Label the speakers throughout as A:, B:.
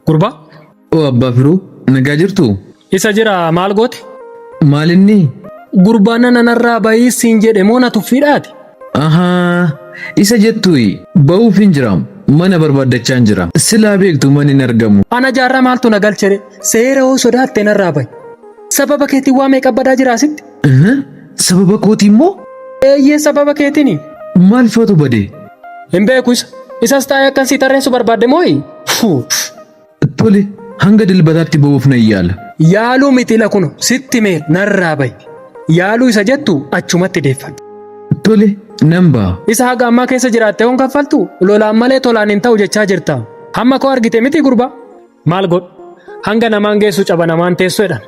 A: Gurbaa.
B: Oo abbaa firuu nagaa jirtu?
A: Isa jira maal goote?
B: Maal inni?
A: Gurbaan nana narraa bahii siin jedhe moo na tuffiidhaati?
B: Ahaa isa jettuyi ba'uuf hin jiraam mana barbaaddachaan jira. Silaa beektu manni hin argamu.
A: Ana jaarraa maaltu na galchere? Seera hoo sodaatte narraa bahi. Sababa keetiin waa meeqa badaa jira asitti?
B: Sababa kootii immoo?
A: Eeyyee sababa keetiini.
B: Maal faatu bade?
A: Hin beeku isa. Isas taa'ee akkan sii tarreessu barbaadde mooyi?
B: Tole hanga dilbataatti ba'uuf nan yaala.
A: Yaaluu miti ila kuno sitti meera narraa bahi. Yaaluu isa jettu achumatti deeffadhu.
B: Tole nan ba'a.
A: Isa haga ammaa keessa jiraatte hoon kaffaltu lolaan malee tolaan hin ta'u jechaa jirta. Hamma koo argite miti gurbaa. Maal godhu? Hanga namaan geessu caba namaan teessu jedhan.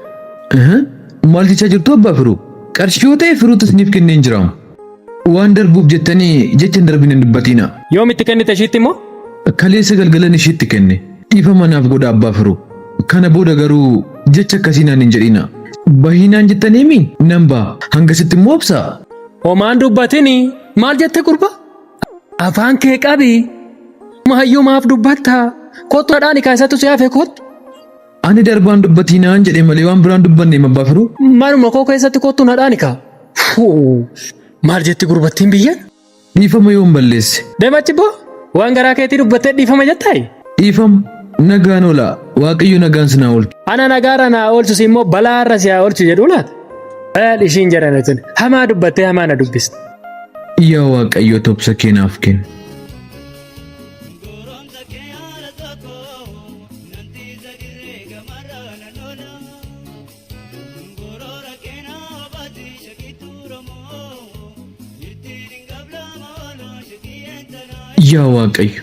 B: Maal jechaa jirtu abbaa firuu? Qarshii yoo ta'e firuutu isiniif kennee hin jiraamu. Waan darbuuf jettanii jecha hin darbine hin dubbatiina.
A: Yoom itti kennite ishiitti immoo?
B: Kaleessa galgalan ishiitti kenne. Dhiifama naaf godha abbaa firuu. Kana booda garuu jecha akkasii naan hin jedhina. Bahii naan jettaniimi nan ba'a. Hangasitti immoo obsaa.
A: Homaan dubbatini maal jette gurba? Afaan kee qabi. Hayyuu maaf dubbatta? Kottu dhadhaani kaa isatu si hafe kottu.
B: Ani darbaan dubbatinaan jedhe malee waan biraan dubbanne abbaa firuu.
A: Manuma koo keessatti kottu nadhaani kaa. Fuu. Maal jetti gurbattiin biyyaan?
B: Dhiifama yoon balleesse.
A: Deema achi boo. Waan garaa keetii dubbattee dhiifama jettaayi?
B: Dhiifama. Nagaan oolaa. Waaqayyo nagaan sinaa oolchu.
A: Ana nagaarra naa oolchu si immoo balaarra si haa oolchu jedhuu laata? Maal ishiin jedhan tun hamaa dubbattee hamaa na dubbiste.
B: Yaa Waaqayyo tobsa kee naaf kenni. Yaa Waaqayyo,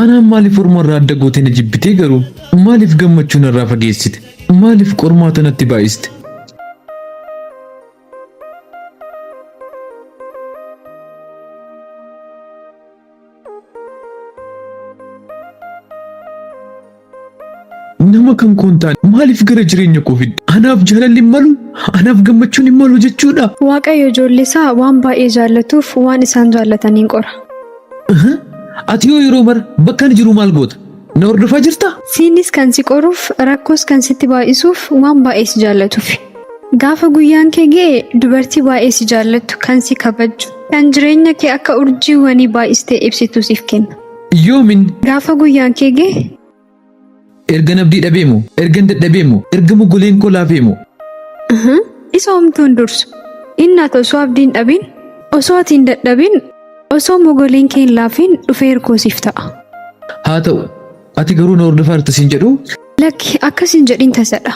B: anaan maaliif orma irraa adda gootee na jibbitee garuu? Maaliif gammachuu narraa fageessite? Maaliif qormaata natti baay'iste? Nama kan koo hin taane maaliif gara jireenya koo fidde? Anaaf jaalalli hin malu, anaaf gammachuun hin malu jechuudha.
C: Waaqayyo ijoollee isaa waan baay'ee jaallatuuf waan isaan jaallataniin qora.
B: Ati yoo yeroo mara bakka ani jiru maal goota? Na hordofaa jirtaa?
C: Siinis kan si qoruuf rakkoos kan sitti baay'isuuf waan baay'ee si jaallatuufi. Gaafa guyyaan kee ga'e dubartii baay'ee si jaallattu kan si kabajju kan jireenya kee akka urjiiwwanii baay'istee ibsitu siif kenna.
B: Yoomin?
C: Gaafa guyyaan kee ga'e.
B: Ergan abdii dhabee moo? Ergan dadhabee moo? Erga mogoleen koo laafee moo?
C: Isa homtuu hin dursu. Inni ati osoo abdii hin dhabin, osoo ati hin dadhabin, osoo mogoleen kee hin laafin dhufee hirkoo siif ta'a.
B: Haa ta'u, ati garuu na hordofaa jirta siin jedhuu?
C: Lakki, akkas hin jedhin tasadha.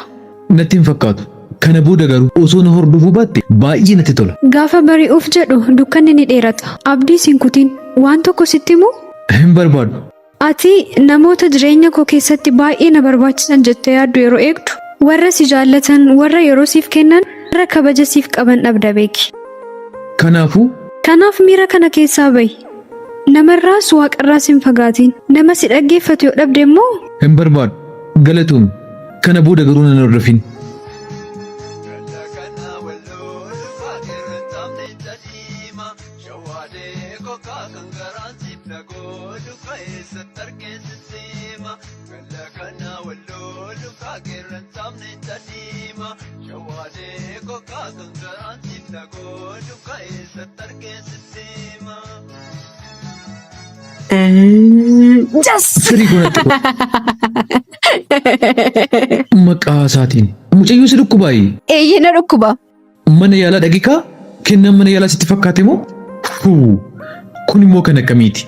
B: Natti hin fakkaatu. Kana booda garuu osoo na hordofuu baatte baay'ee natti tola.
C: Gaafa bari'uuf jedhu dukkanni ni dheerata. Abdiis hin kutin. Waan tokko sitti himuu?
B: Hin barbaadu.
C: Ati namoota jireenya koo keessatti baay'ee na barbaachisan jettee yaaddu yeroo eegdu, warra si jaallatan, warra yeroo siif kennan, warra kabaja siif qaban dhabda beeki.
B: Kanaafuu?
C: Kanaaf miira kana keessaa bahi. Namarraas waaqarraas hin fagaatin. Nama si dhaggeeffatu yoo dhabde immoo.
B: Hin barbaadu. Galatoomi. Kana booda garuu nan hordofin.
D: Jas!
B: Firii koo natti godhu. Maqaa isaatiin. Mucayyoo si dhukkubaayi.
D: Eeyyee na dhukkuba.
B: Mana yaalaa dhaqi kaa? Kennaan mana yaalaa sitti fakkaate moo? Huu! Kun immoo kan akkamiiti?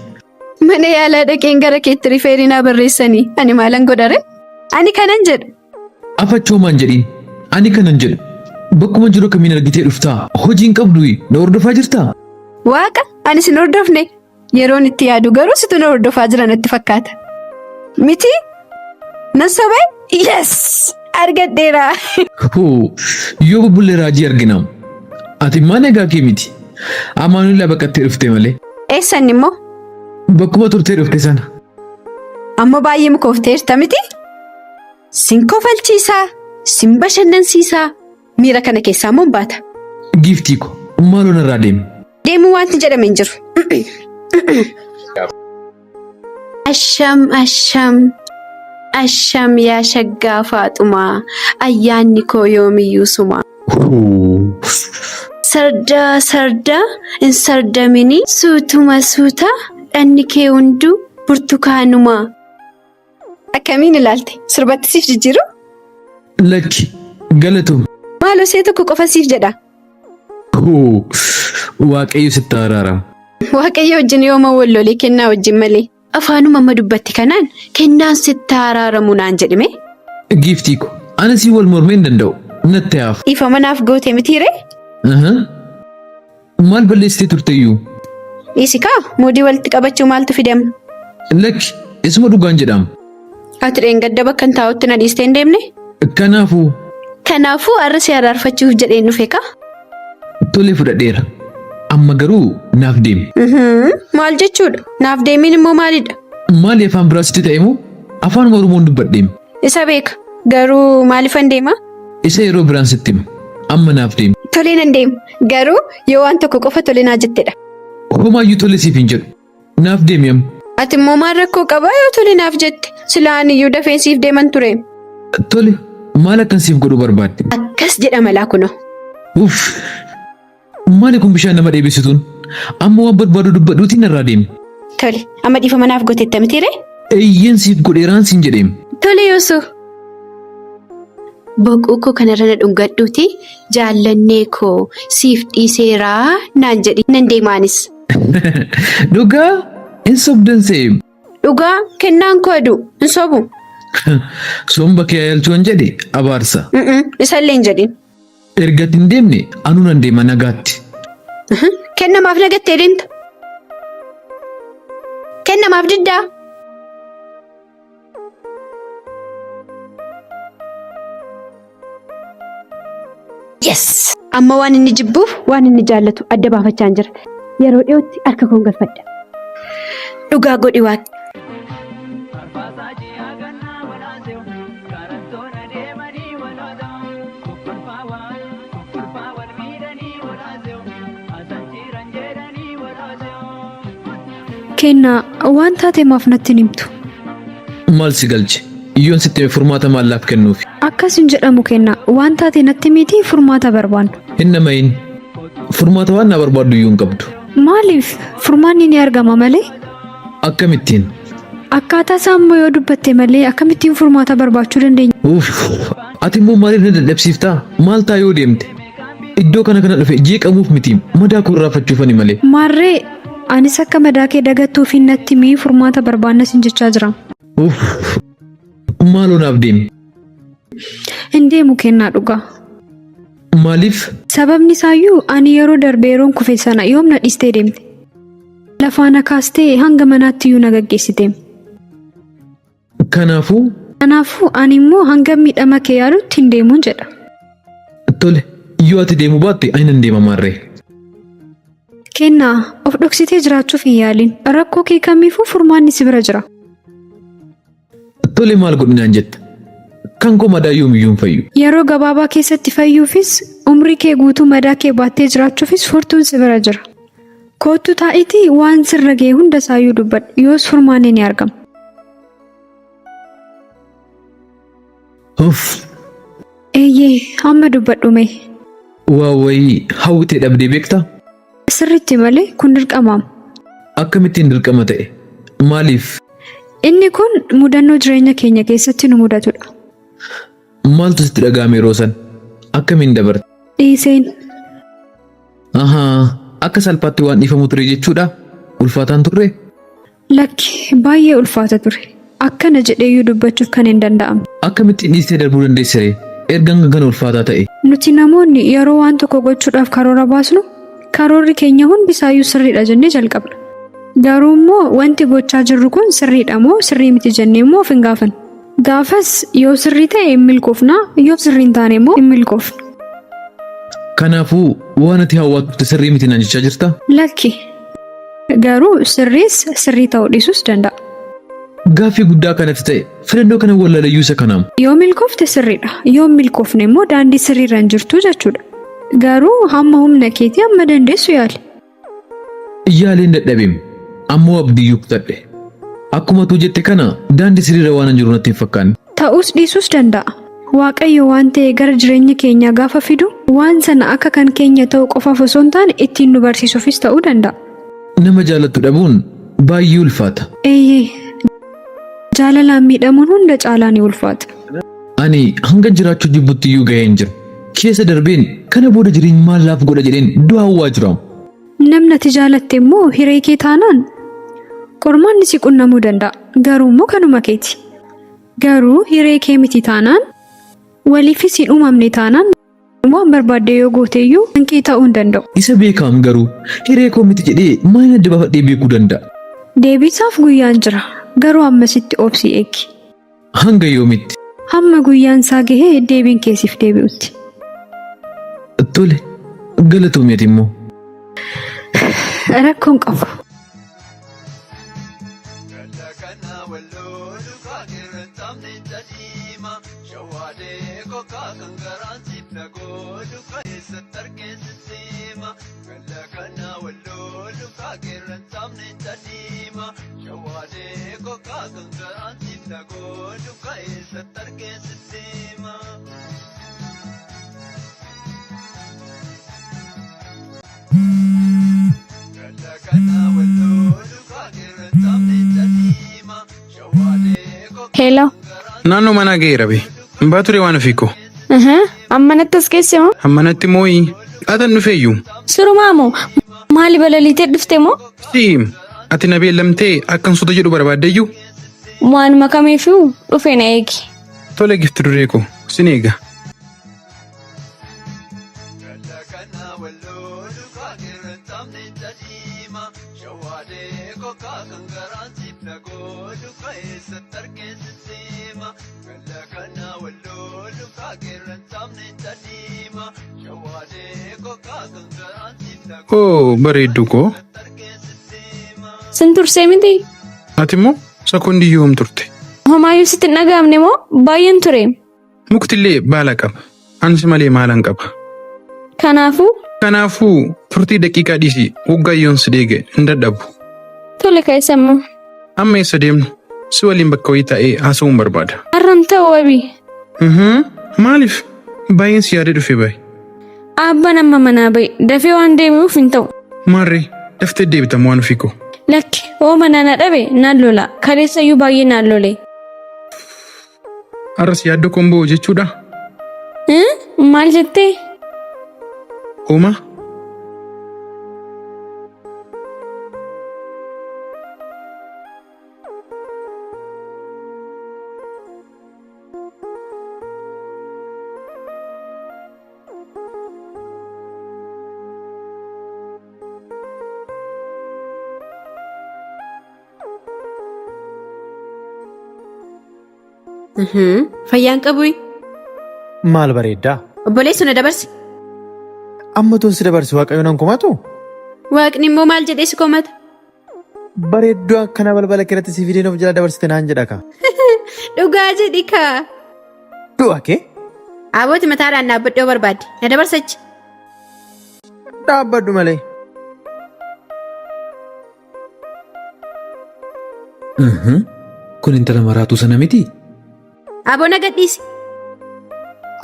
D: Mana yaalaa dhaqeen gara keetti rifeerii naa barreessanii. Ani maalan godhare? Ani kanan jedhu.
B: Afachoomaan jedhiin. Ani kanan jedhu. Bakkuma jiru akkamiin argitee dhuftaa? Hojii hin qabduyi? Na hordofaa jirtaa?
D: Waaqa ani sin hordofne. Yeroon itti yaadu garuu situ na hordofaa jira natti fakkaata. Miti? Nan sobee? Yes! Argadheera!
B: Hoo, yoo bubbulle raajii argina. Ati immaa nagaa kee miti. Amaanu'el baqattee dhufte malee.
D: Eessan immoo?
B: Bakkuma turtee dhufte sana.
D: Amma baay'ee mukoofteerta miti? Sin kofalchiisaa, sin bashannansiisaa, miira kana keessaa immoo hin baata.
B: Giiftii ko, maaloo narraa deemi.
D: Deemuu wanti jedhame hin jiru. Asham, asham. Asham yaa shaggaa Faaxumaa, ayyaanni koo yoomiyyuu suma. Sardaa sardaa hin sardaminii, suutuma suuta dhanni kee hunduu burtukaanuma. Akkamiin ilaalte? Sirbatti siif jijjiiru?
B: Lakki, galatoomi.
D: Maaloo si'a tokko qofa siif jedha.
B: Hoo, Waaqayyo sitti haa araaramu.
D: Waaqayyo wajjin yooma wal lolee kennaa wajjin malee. Afaanuma amma dubbatte kanaan kennaan sitti haa araaramu naan jedhime.
B: Giiftii ko, ani siin wal mormee hin danda'u. Natti haa hafu.
D: Dhiifama naaf goote mitiiree?
B: Aha. Maal balleessitee turteyyuu?
D: Dhiisi kaa muudii walitti qabachuu maaltu fidama?
B: Lakki, isuma dhugaan jedhama.
D: Ati dheengadda bakka hin taa'utti na dhiistee hin deemne?
B: Kanaafuu.
D: Kanaafuu har'a si araarfachuuf jedheen dhufe kaa.
B: Tole fudhadheera. Amma garuu naaf deemi.
D: Maal jechuudha? Naaf deemiin immoo maalidha?
B: Maali afaan biraa sitti ta'e moo? Afaanuma Oromoon dubbadheem.
D: Isa beeka. Garuu maalifan deema?
B: Isa yeroo biraan sitti hima. Amma naaf deemi.
D: Tole nan deema. Garuu yoo waan tokko qofa tole naa jettedha.
B: Homaayyuu tole siif hin jedhu. Naaf deemi amma.
D: Ati immoo maal rakkoo qabaa yoo tole naaf jette? Silaa ani iyyuu dafeen siif deeman ture.
B: Tole maal akkan siif godhu barbaadde?
D: Akkas jedhama laa kunoo.
B: Uff! Maali kun bishaan nama dheebessituun? Amma waan barbaadu dubbadhuutii narraa deemi.
D: Tole, amma dhiifama naaf gooteetta mitiiree?
B: Eeyyeen siif godheeraan siin jedheem.
D: Tole Yoosuu. Boquu koo kanarra na dhungadhuutii jaallannee koo siif dhiiseeraa naan jedhi nan deemaanis.
B: Dhugaa hin sobdan se'eem.
D: Dhugaa kennaan koo aduu hin sobu.
B: Somba kee ayalchuun jedhe abaarsa.
D: Isallee hin jedhin.
B: Erga ati hin deemne anuu nan deema nagaatti.
D: Kenna maaf nagattee deemta? Kenna maaf diddaa? Yes! Amma waan inni jibbuuf waan inni jaallatu adda baafachaan jira. Yeroo dhiyootti harka koon galfadha. Dhugaa godhi waaqni.
C: Kennaa, waan taate maaf natti hin himtu?
B: Maal si galche? Yoon sitti hime furmaata maal naaf kennuufi?
C: Akkas hin jedhamu Kennaa. Waan taate natti himiitii furmaata barbaanna.
B: Hin dhama'in. Furmaata waan naa barbaaddu iyyuu hin qabdu.
C: Maaliif? Furmaanni ni argama malee.
B: Akkamittiin?
C: Akkaataa isaa immoo yoo dubbatte malee akkamittiin furmaata barbaachuu dandeenya?
B: Uff! Ati immoo maaliif na dadhabsiiftaa? Maal ta'a yoo deemte? Iddoo kana kana dhufe jeeqamuuf mitiim madaa koo irraanfachuufani malee.
C: Maarree anis akka madaa kee dagattuufin natti himii furmaata barbaanna sin jechaa jira.
B: Uff! Maaloo naaf deemi.
C: Hin deemu kennaa dhugaa.
B: Maaliif?
C: Sababni isaayyuu ani yeroo darbe yeroon kufe sana yoom na dhiistee deemte? Lafaa na kaastee hanga manaatti iyyuu na gaggeessiteem.
B: Kanaafuu?
C: Kanaafuu ani immoo hanga miidhama kee yaalutti hin deemuun jedha.
B: Tole, yoo ati deemuu baatte ani nan deema maarree.
C: Kennaa, of dhoksitee jiraachuuf hin yaalin. Rakkoo kee kamiifuu furmaanni si bira jira.
B: Tole maal godhi naan jetta? Kan koo madaa yoomiyyuu hin fayyu.
C: Yeroo gabaabaa keessatti fayyuufis, umrii kee guutuu madaa kee baattee jiraachuufis furtuun si bira jira. Koottu taa'iitii waan sirra ga'e hunda isaayyuu dubbadhu. Yoos furmaanni ni argama.
B: Uff!
C: Eeyyee, amma dubbadhu mee.
B: Waa wayii hawwitee dhabdee beektaa?
C: Sirriitti malee kun dirqamaam.
B: Akkamittiin dirqama ta'e? Maaliif?
C: Inni kun mudannoo jireenya keenya keessatti nu mudatudha.
B: Maaltu sitti dhaga'ame yeroo san? Akkamiin dabarte?
C: Dhiiseen.
B: Ahaa, akka salphaatti waan dhiifamu ture jechuudhaa? Ulfaataan turree?
C: Lakki, baay'ee ulfaata ture. Akkana jedheeyyuu dubbachuuf kan hin danda'amne.
B: Akkamittiin dhiistee darbuu dandeesseree? Erga hanga kana ulfaataa ta'e.
C: Nuti namoonni yeroo waan tokko gochuudhaaf karoora baasnu, karoorri keenya hundisaayyuu sirriidha jennee jalqabna. Garuu immoo wanti gochaa jirru kun sirriidha moo sirrii miti jennee immoo of hin gaafannu. Gaafas yoo sirrii ta'e hin milkoofna, yoo sirrii hin taane immoo hin milkoofnu.
B: Kanaafuu waan ati hawwaa turte sirrii miti naan jechaa jirtaa?
C: Lakki. Garuu sirriis sirrii ta'uu dhiisuus danda'a.
B: Gaaffii guddaa kanatti ta'e filannoo kana wallaalayyuu isa kanaam.
C: Yoo milkoofte sirriidha. Yoo hin milkoofne immoo daandii sirriirra hin jirtu jechuudha. Garuu hamma humna keetii hamma dandeessu yaali.
B: Yaaleen dadhabeem. Ammoo abdiiyyuu kutadhe. Akkuma tu jette kana daandii sirriirra waan hin jiru natti hin fakkaanne.
C: Ta'us dhiisuus danda'a. Waaqayyo waan ta'e gara jireenya keenyaa gaafa fidu waan sana akka kan keenya ta'u qofaaf osoo hin taane ittiin nu barsiisuufis ta'uu danda'a.
B: Nama jaalattu dhabuun baay'ee ulfaata.
C: Eeyyee, jaalalaan miidhamuun hunda caalaa ni ulfaata.
B: Ani hanga jiraachuu jibbutti iyyuu ga'ee hin jiru. Keessa darbeen kana booda jireenya maal laaf godha jedheen du'a hawwaa jira.
C: Namni ati jaalatte immoo hiree kee taanaan qormaanni si qunnamuu danda'a. Garuu immoo kanuma keeti. Garuu hiree kee miti taanaan waliifis hin uumamne taanaan waan barbaadde yoo goote iyyuu kan kee ta'uu hin danda'u.
B: Isa beekaam garuu hiree koo miti jedhee maal adda baafadhee beekuu danda'a?
C: Deebiisaaf guyyaan jira. Garuu ammasitti obsii eegi.
B: Hanga yoomitti?
C: Hamma guyyaan isaa gahee deebiin keessiif deebi'utti.
B: Tole, galatoomi ati immoo.
C: Rakkoon qabu.
D: Hello.
E: Naannoo manaa ga'eera bee. Hin baa ture waan ofii koo.
D: Amma natti as geesse moo?
E: Hammanatti mooyi. Qaatan dhufeeyyuu.
D: Sirumaa moo? Maali balaliitee dhufte moo?
E: Si'im. Ati na beellamtee akkan suuta jedhu barbaaddeeyyuu.
D: Waanuma kamiifuu dhufe na eegi.
E: Tole gifti duree koo. Sin eega. Oo bareedduu koo.
D: Sin tursee miti?
E: Ati immoo sekoondii yoom turte?
D: Homaayyuu sitti hin dhaga'amne moo? Baay'een ture.
E: Muktillee baala qaba. Ansi malee maalan qaba?
D: Kanaafuu
E: Kanaafuu turtii daqiiqaa dhiisii waggaa yoon si deege hin dadhabu.
D: tole keessa immoo.
E: Amma eessa deemnu? Si waliin bakka wayii taa'ee haasa'uun barbaada.
D: Har'an ta'u wabii.
E: Mhm. Maaliif? Baay'een si yaadee dhufe baay'ee.
D: Abbaan amma manaa ba'e dafee waan deebi'uuf hin ta'u.
E: Maarree daftee deebitamu waan ofii koo.
D: Lakki hoo manaa na dhabe naan lola. Kaleessayyuu baay'ee naan lole.
E: Har'as yaaddoo koon bo'u jechuudha.
D: Maal jettee?
E: Homaa?
F: Fayyaan qabuyi.
G: Maal bareeddaa?
F: Obboleessu na dabarsi.
G: Amma toon si dabarsi waaqayyo nan komatu?
F: Waaqni immoo maal jedhee si komata?
G: Bareedduu akkana balbala keerratti si fideen of jala dabarsite naan jedha ka.
F: Dhugaa jedhi kaa.
G: Du'a kee?
F: Abooti mataadhaan dhaabbadhu yoo barbaadde. Na dabarsachi.
G: Dhaabbadhu malee.
B: Kun intala maraatuu sana miti?
F: Aboo na gadhiisi.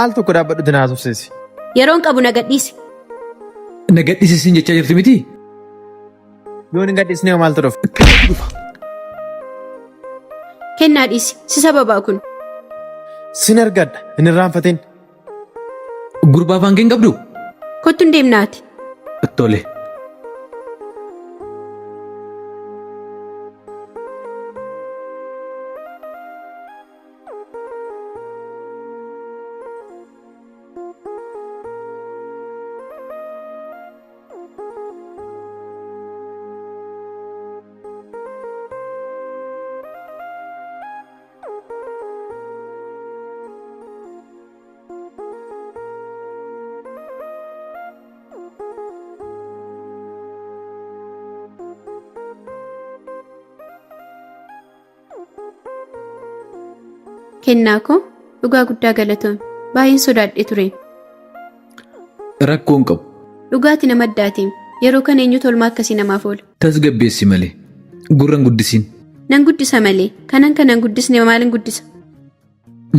G: Al tokko dhaabbadhu na haasofsiisi.
F: Yeroon qabu na gadhiisi.
B: Na gadhiisisiin jechaa jirti miti?
G: Yoon hin gadhiisne hoo maaltu dhufa?
F: Kennaa dhiisi. Si sababaa kun.
G: Sin argadha hin irraanfatin.
B: Gurbaa afaan kee hin qabdu?
F: Kottu hin deemnaati.
B: Tole.
F: Kennaa koo dhugaa guddaa galatoomi. Baay'een sodaadhe ture.
B: Rakkoo hin qabu.
F: Dhugaati nama addaatiin. Yeroo kana eenyutu olmaa akkasii namaaf oola?
B: Tasgabbeessi malee. Gurra hin guddisiin.
F: Nan guddisa malee. Kanan kanan guddisne maalin guddisa?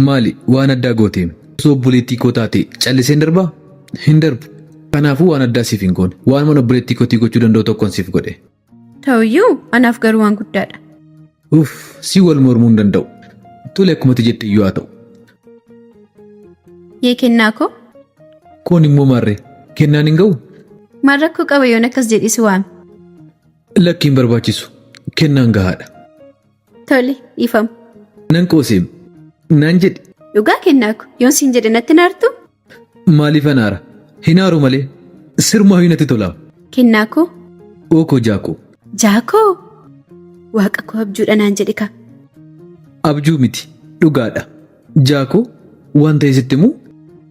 B: Maali waan addaa gooteem? Osoo obboleettii koo taate calliseen darbaa? Hin darbu. Kanaafuu waan addaa siif hin goone. Waan mana obboleettii kootii gochuu danda'u tokkoon siif godhe.
F: Ta'uyyuu anaaf garuu waan guddaadha.
B: Uff, si wal mormuu hin danda'u. Tole akkuma ati jette iyyuu haa ta'u.
F: Yee kennaa koo.
B: Kun immoo maarree kennaan hin ga'u?
F: Maal rakkoo qaba yoon akkas jedhee si waame?
B: Lakki hin barbaachisu. Kennaan gahaadha.
F: Tole, dhiifama.
B: Nan qooseem. Naan jedhi.
F: Dhugaa kennaa koo yoon siin jedhe natti hin aartu?
B: Maaliifan aara? Hin aaru malee. Sirmaayyuu natti tola.
F: Kennaa koo.
B: Ookoo jaakoo.
F: Jaakoo? Waaqa koo abjuudha naan jedhi kaa.
B: Abjuu miti. Dhugaadha. Jaakoo waan ta'e sitti himuu?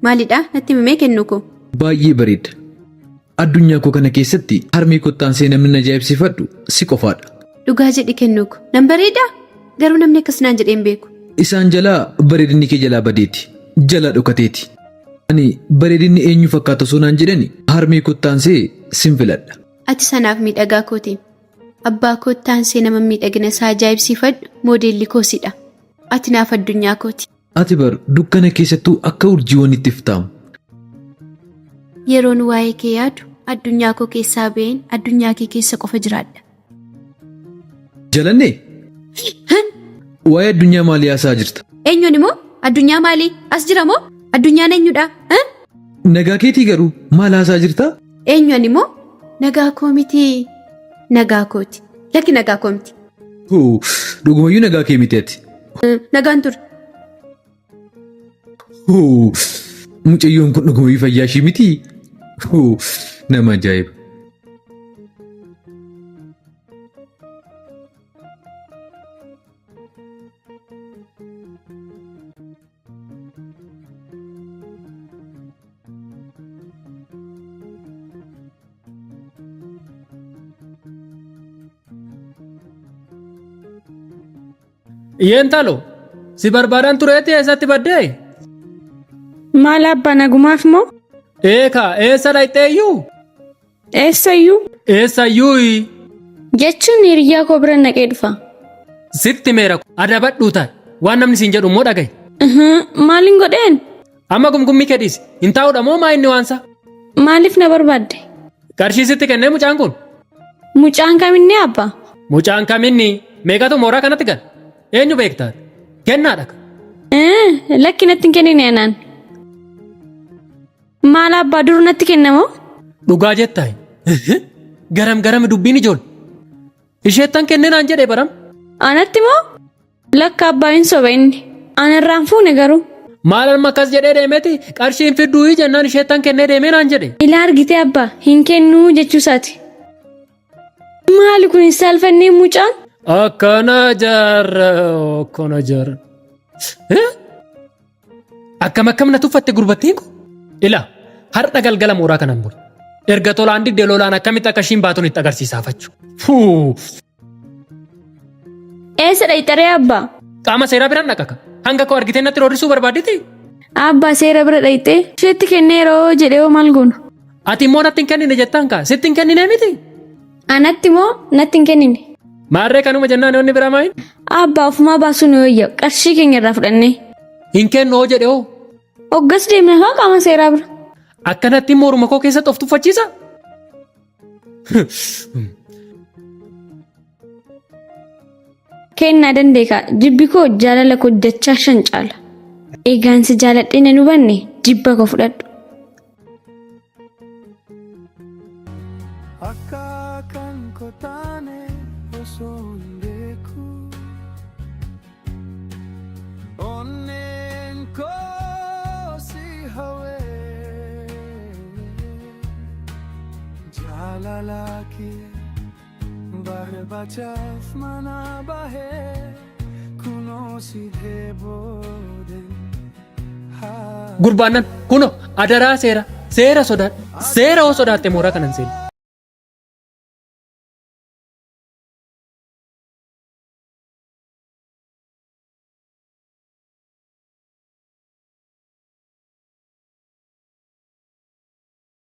F: Maalidha? Natti himimee kennuu koo.
B: Baay'ee bareedda. Addunyaa koo kana keessatti harmee kottaansee namni na ajaa'ibsiifadhu si qofaadha.
F: Dhugaa jedhi kennuu koo. Nan bareedaa? Garuu namni akkas naan jedhee hin beeku.
B: Isaan jalaa bareedinni kee jalaa badeeti. Jalaa dhokateeti. Ani bareedinni eenyu fakkaata osoo naan jedhani harmee kottaansee sin filadha.
F: Ati sanaaf miidhagaa kooti. Abbaa kootti aansee nama miidhagina isaa ajaa'ibsiifadhu moodeelli koo sidha. Ati naaf addunyaa kooti.
B: Ati bar dukkana keessattuu akka urjiiwwanitti iftaamu.
F: Yeroon waa'ee kee yaadu addunyaa koo keessaa ba'een addunyaa kee keessa qofa jiraadha.
B: Jalannee? Waa'ee addunyaa maalii haasa'aa jirta?
F: Eenyuun immoo? Addunyaa maalii? As jira moo? Addunyaan eenyudha?
B: Nagaa keetii garuu maal haasa'aa jirta?
F: Eenyuun immoo? Nagaa koo miti. Nagaa kooti. Lakki nagaa koo miti.
B: Hoo, Dhugumayyuu nagaa kee miti ati.
F: Nagaan ture.
B: Hoo, Mucayyoon kun dhugumayyuu fayyaa ishii miti. Hoo, Nama ajaa'iba.
A: Iyyeen talo si barbaadaan tureetti eessatti baddee?
H: Maal abbaa nagumaaf moo?
A: Eekaa eessa dhaqxeeyyuu?
H: Eessayyuu?
A: Eessayyuu?
H: Jechuun hiriyyaa koo bira naqee dhufa.
A: Sitti meera adabadhuu ta'i. Waan namni siin jedhu immoo dhaga'i.
H: Maaliin godheen?
A: Amma gumgummii kee dhiisi. Hin taa'uudha moo maa inni waansa?
H: Maaliif na barbaadde?
A: Qarshii sitti kennee mucaan kun?
H: Mucaan kaminni abbaa?
A: Mucaan kaminni meeqatu mooraa kanatti gala? Eenyu beektaa? Kennaadha.
H: Lakki natti hin kennine anaan. Maal abbaa dur natti kennamoo?
A: Dhugaa jettaa? Garam garam dubbiin ijoollee. Isheettan kennee naan jedhee baram.
H: Anatti moo? Lakka abbaa hin soba inni. Anarraan fuune garuu.
A: Maal amma akkas jedhee deemeeti qarshiin fidduu jennaan isheettan kennee deemee naan jedhe.
H: Ilaa argitee abbaa hin kennuu jechuusaati. Maali kun hin saalfannee mucaan?
A: Akkana jaarra akkana jaarra. Akkam akkam na tuffatte gurbattiin kun? Ila har'a galgala mooraa kanan bulu. Erga tolaan didde lolaan akkamitti akka ishiin baatuun itti agarsiisaa Fuu.
H: Eessa dhayxaree abbaa?
A: Qaama seeraa biraan dhaqaka. Hanga koo argitee natti roorrisuu barbaadditi?
H: Abbaa seera bira dhayxee isheetti kenneeroo jedhee hoo maal goona?
A: Ati immoo natti hin kennine jettaan kaa sitti hin kennine miti?
H: Anatti moo natti hin kennine?
A: Maarree kanuma jennaan inni biraa maayin?
H: Abbaa ofumaa baasuu nu wayya qarshii keenya irraa fudhannee.
A: Hin kennu hoo jedhe hoo?
H: Hoggas deemna haa qaama seeraa bira.
A: Akkanatti morma koo keessatti of tuffachiisa?
H: Kennaa dandeeka jibbi koo jaalala koo dachaa shan caala. Eegaan si jaaladhee nan hubanne jibba koo fudhadhu.
I: Akka kan koo taane osoo hin beeku. Onneen koo si hawee. Jaalala kee barbaachaaf mana bahee kunoo si dheebodeen.
A: Gurbaan nan kuno adaraa seera seera sodaadhu seera hoo sodaatte mooraa kanan seenu.